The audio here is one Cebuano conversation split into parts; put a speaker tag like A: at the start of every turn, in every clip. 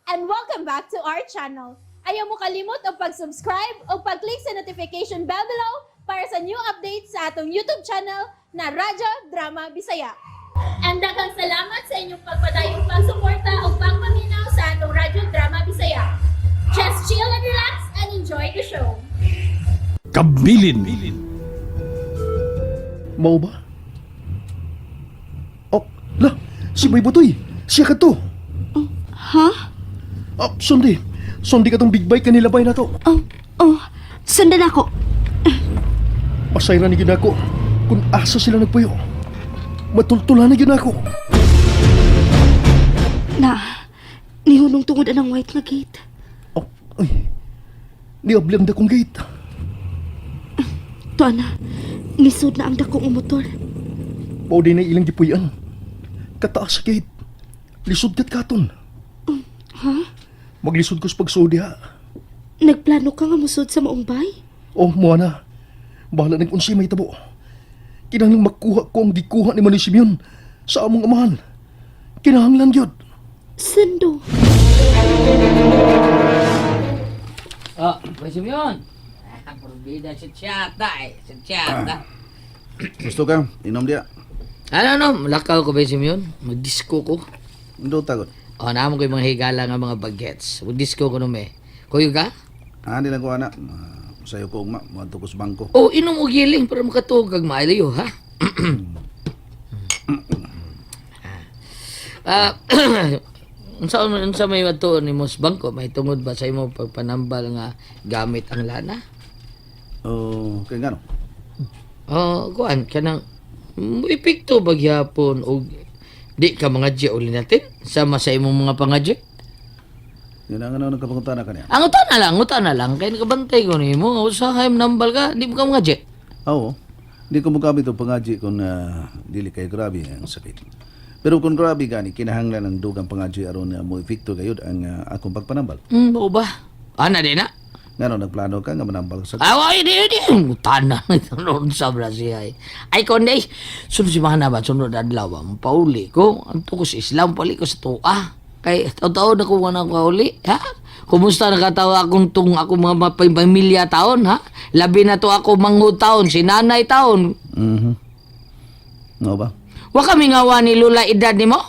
A: And welcome back to our channel. Ayaw mo kalimot og pag-subscribe o pag-click sa notification bell below para sa new updates sa atong YouTube channel na Radyo Drama Bisaya. And daghang salamat sa inyong pagpadayong pagsuporta o pagpaminaw sa atong Radyo Drama Bisaya. Just chill and relax and enjoy the show.
B: Kabilin.
C: Mao ba? Oh, la, si Boy Butoy. Siya ka to.
D: Ha?
C: Ah, sundi. Sundi ka tong big bike kanila bay na to.
D: Oh, sundan ako.
C: Pasayra ni gyud ako kung asa sila nagpuyo. Matultulan na gyud ako.
D: Na, nihunong tungod anang white nga gate.
C: Oh, ay. Niabli ang dakong gate.
D: Tuan na, nisod na ang dakong motor.
C: Mao din na ilang gipuy-an. Kataas sa gate. Lisod kat katon.
D: Ha?
C: Maglisod ko sa pagsuod diha.
D: Nagplano ka nga musod sa maong bay?
C: Oh, mo na. Bahala nag unsay may tabo. Kinahanglan makuha ko ang gikuha ni Manoy Simeon sa among amahan. Kinahanglan gyud.
D: Sendo.
E: Oh, Boy Simeon. Ah, Porbida si Chata eh. Si Chata.
F: Gusto ka? Inom dia.
E: Ano no, lakaw ko Boy Simeon. Mag-disco ko.
F: Indo tagot.
E: Oh, naamo ko yung mga higala nga mga bagets. Mag-disco ko nung eh. Kuyo ka?
F: Ah, di lang ko ana. Sayo ko ugma, moadto ko sa bangko.
E: Oh, inom og giling para makatuog kag maaliw, ha? Ah, unsa unsa may matuon nimo sa bangko? May tungod ba sa imo pagpanambal nga gamit ang lana?
F: Oh, kay ngano?
E: Oh, kuan kanang epekto ba gyapon og di ka mga uli natin sama sa imong mga pangadyo?
F: Yun ang ano nagkapangunta na kaniya.
E: Ang uta na lang, uta na lang kay nakabantay ko nimo usahay nambal ka, di mo ka mga
F: Oo. Di ko mogamit og pangadji kung dili kay grabe ang sakit. Pero kung grabe gani kinahanglan ang dugang pangadji aron mo epekto gayud ang akong pagpanambal.
E: Mao ba? Ana di na.
F: Ngano nagplano ka nga manambal sa
E: Ay, di, di. Uta na. Noon sa Brazil ay. Ay, konde. Sunod si mga ba? Sunod adlaw ba? Pauli ko. Ang ko sa Islam, pauli ko sa tuwa. Kay, taon-taon ako nga nakauli. Ha? Kumusta nakatawa akong tung ako mga mapamilya taon, ha? Labi na to ako manghud taon, si nanay taon.
F: Mhm. Ngao ba?
E: Wa kami ngawa ni Lula edad nimo?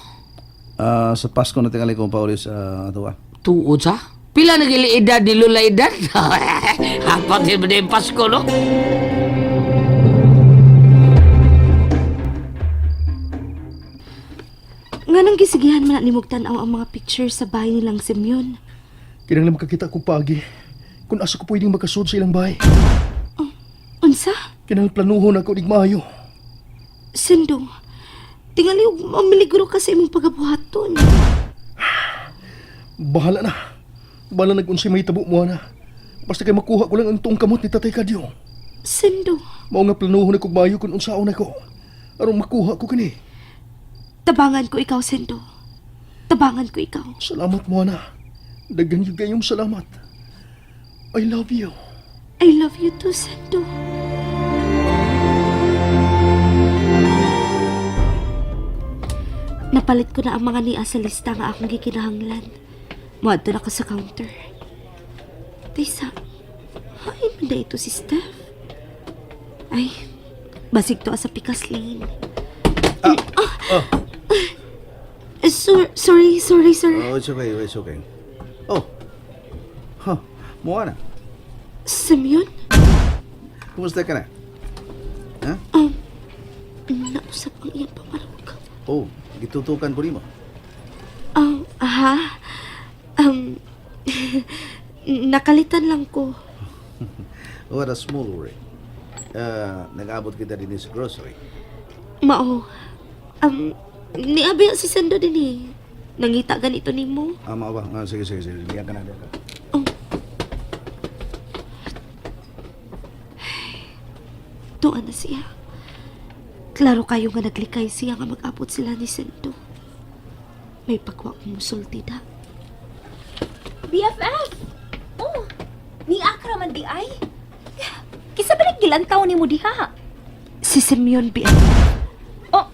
F: Ah, sa Pasko na tingali ko pauli sa ato ah.
E: Tuod sa? Pila na gili edad ni Lula edad? Apat din ba Pasko, no?
D: Nga nang gisigihan man na nimog tan-aw ang mga picture sa bahay nilang Simeon.
C: Kinahanglan makakita ko paagi kung asa ko pwedeng makasud sa ilang bahay.
D: Unsa?
C: Kinahanglan planuhon ako nig maayo.
D: Sendo. Tingali og mamiligro ka sa imong pagabuhaton.
C: Bahala na. Bahala nag unsay may tabo mo na. Basta kay makuha ko lang ang tuong kamot ni Tatay Kadyo.
D: Sendo.
C: Mao nga planuhon ako maayo kung unsaon ako. Aron makuha ko kini.
D: Tabangan ko ikaw, Sendo. Tabangan ko ikaw.
C: Salamat mo na. Daghan gyud kayong salamat. I love you.
D: I love you too, Sendo. Napalit ko na ang mga niya sa lista nga akong gikinahanglan. Muadto na ko sa counter. Taysa, hain man na ito si Steph. Ay, basig to sa Pikas Lane. Ah! Eh, sorry, sorry, sir.
F: Oh, it's okay, it's okay. Oh. Huh, mo na.
D: Simeon?
F: Kumusta ka na? Ha?
D: Nausap ang iyang pamarog.
F: Oh, gitutukan ko nimo.
D: Oh, aha. Nakalitan lang ko.
F: What a small worry. Nag-abot kita din sa grocery.
D: Mao. Niabi si Sendo din eh. Nangita ganito nimo.
F: Ah, mao ba? Ah, sige, sige, sige. Diyan ka na, diyan ka.
D: Tuan na siya. Klaro kayo nga naglikay siya nga mag-abot sila ni Sendo. May pagwa kong musulti da.
G: BFF! Oh, ni Akra man di ay. Kisa ba gilantaw ni mo diha?
D: Si Simeon B.
G: Oh,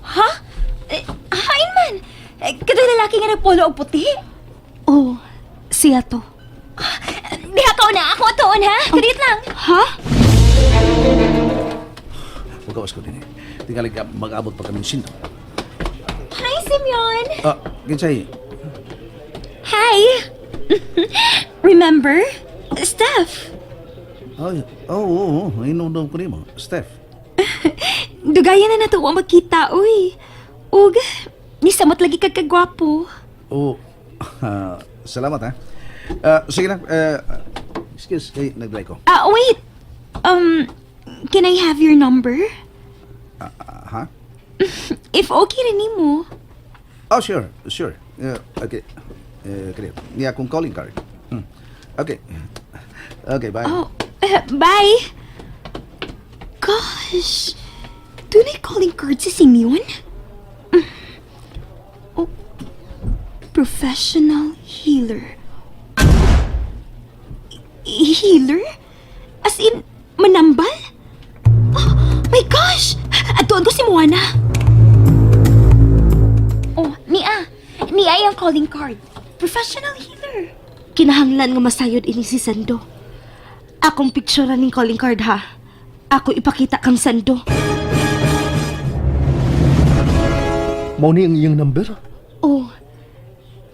G: ha? Eh, hain man. Eh, kadoy lalaki nga nagpolo og puti.
D: Oh, siya to.
G: Diha ka na, ako atuon ha. Kadiyot lang.
D: Ha?
F: Huwag ko din eh. Tingali ka, mag-abot pa kami Sindo.
G: Hi, Simeon.
F: Ah, kinsay,
G: Hi. Remember? Steph.
F: Ay, oo, oo, oh, hinumdum ko nimo, Steph.
G: Dugayan na nato ang magkita, uy. Ug, nisamot lagi kag kagwapo.
F: Oh, salamat ha. Ah, sige na, excuse, kay nag-dry ko.
G: Ah, wait. Can I have your number?
F: Ah, ha?
G: If okay rin nimo.
F: Oh, sure, sure. Okay. Kaya, niya akong calling card. Okay. Okay, bye.
G: Oh, bye. Gosh, dunay calling card si Simeon? Oh, professional healer. Healer? As in, manambal? Oh, my gosh! Atuan ko si Moana. Oh, Nia. Nia yung calling card. Professional healer.
D: Kinahanglan nga masayod ini si Sando. Akong picture ning calling card ha. Ako ipakita kang Sando.
C: Mao ni ang iyang number?
D: Oh.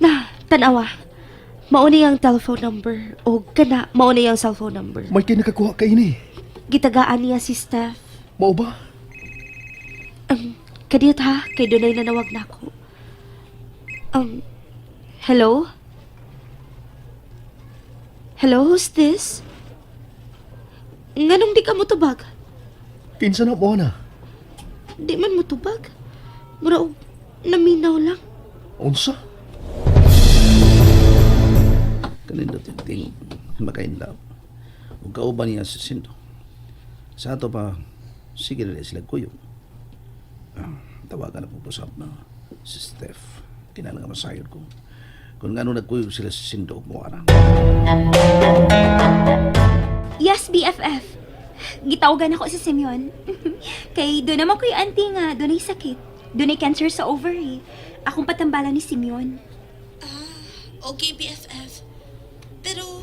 D: Na, tanawa. Mao ni ang telephone number o kana mao ni ang cellphone number.
C: May kay nakakuha kay ini.
D: Gitagaan niya si Steph.
C: Mao ba?
D: Kadiyot ha, kay dunay nanawag na ako. Hello? Hello, who's this? Nganong di ka motubag?
C: Kinsa na mo na?
D: Di man motubag. Mura og naminaw lang.
C: Unsa?
F: Kanindot yung tingog. Makain love. Ug kauban niya si Sindo. Sa ato pa, sige na sila kuyog. Ah, tawagan na po po sa na si Steph. Kinala nga masayod ko. Kung ngano nagkuyog sila si Sindo ug Moana.
G: Yes, BFF. Gitawagan ako si Simeon. Kay doon naman ko'y auntie nga, doon ay sakit. Doon ay cancer sa ovary. Akong patambala ni Simeon.
D: Okay, BFF. Pero,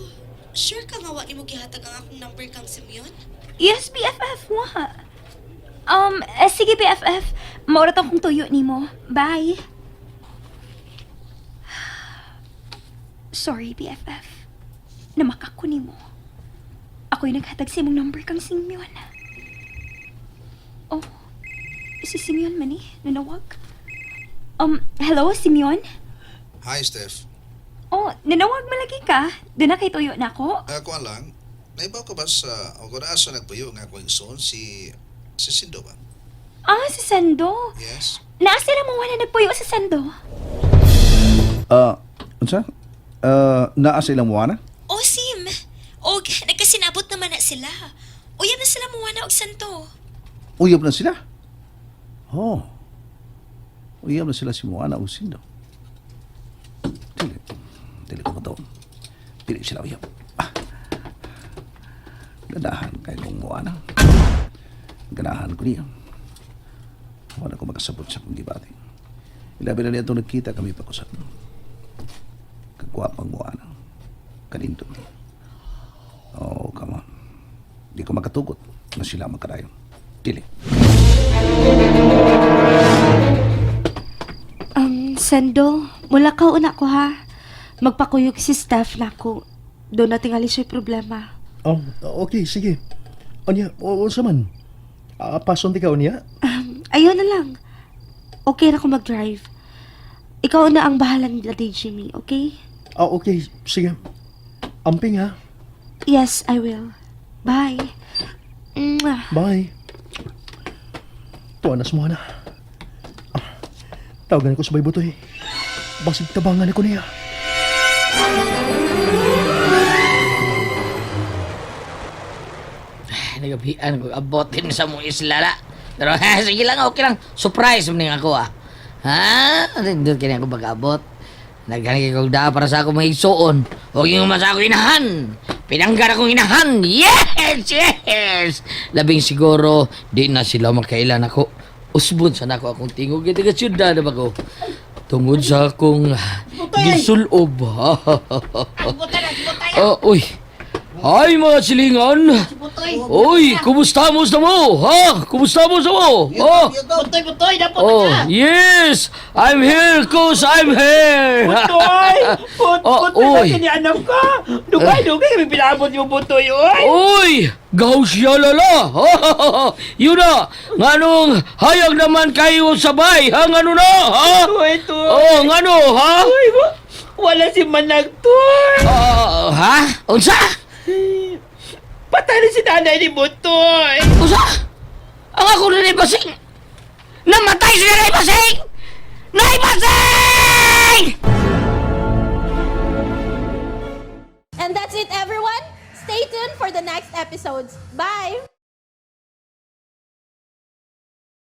D: sure ka nga wa nimo gihatag ang akong number kang Simeon?
G: Yes, BFF, wa. Sige BFF. Maurat akong tuyo nimo. Bye. Sorry, BFF. Namakako nimo. Ako'y naghatag sa imong number kang Simeon. Oh, si Simeon man eh. Nanawag. Hello, Simeon?
H: Hi, Steph.
G: Oh, nanawag malagi ka. Doon na kay tuyo na ako.
H: Kuan lang, naibaw ka ba sa, o kung asa nagpuyo nga akong igsoon, si Sindo ba?
G: Ah, si Sando.
H: Yes?
G: Naa sila mo wala nagpuyo sa Sando.
F: Ah, unsa? Ah, naa sa ilang Moana?
G: Oh, Sim. Og, nagkasinabot naman na sila. Uyab na sila muwana og santo.
F: Uyab na sila. Oh. Uyab na sila si Moana ug Sindo. Dili. Dili ko mataon. Dili sila uyab. Ah. Ganahan kay kong Moana. Ganahan ko niya. Wala ko makasabot sa kong gibati. Ilabi na niya itong nagkita kami pag-usap. Kagwapang Moana. Kanindot niya. Oh, come on. Di ko makatugot na sila magkadayon. Dili.
D: Sando, mula ka una ko ha. Magpakuyog si Steph na ako. Doon na tingali siya'y problema.
C: Oh, okay, sige. Unya, unsa man? Ah, pason di ka unya?
D: Ayaw na lang. Okay na ako mag-drive. Ikaw na ang bahala ni Daddy Jimmy, okay?
C: Ah, okay, sige. Amping ha.
D: Yes, I will. Bye. Mwah.
C: Bye. Tuwa na mo na. Ah, tawagan ko sa bay butoy. Basig tabangan ako niya.
E: Ay, nagabian ko abotin sa mong isla la. Pero ha, sige lang, okay lang. Surprise man ako ah. Ha? Doon kini ako mag-abot. Naghangi kong daa para sa akong mga igsuon. Huwag yung masa ako inahan. Pinanggar akong inahan. Yes! Yes! Labing siguro, di na sila makailan ako. Usbon sa nako akong tingog. Iti ka syudad na ba ko? Tungod sa akong Gisulob. Oh, uy. Ay, mga silingan. Uy, kumusta mo sa mo? Ha? Kumusta mo sa mo? Oh.
I: Butoy, butoy, dapat
E: Oh, yes! I'm here, cause I'm here!
I: Butoy!
E: Oh,
I: Butoy
E: uy.
I: na ni anak ko! Dugay, dugay, may pinabot yung butoy, oy!
E: Uy! Gaw siya lala! Yun na! Nganong hayag naman kayo sabay! Ha? Ngano na? Ha?
I: Toy, toy!
E: Oh, ngano? Ha?
I: Uy, wala si Manag, toy!
E: Ah, ha? Unsa?
I: Patay na si nanay ni Butoy!
E: Unsa? Ang ako na Basing! Namatay si Nanay Basing! Nay Basing!
A: And that's it, everyone. Stay tuned for the next episodes. Bye!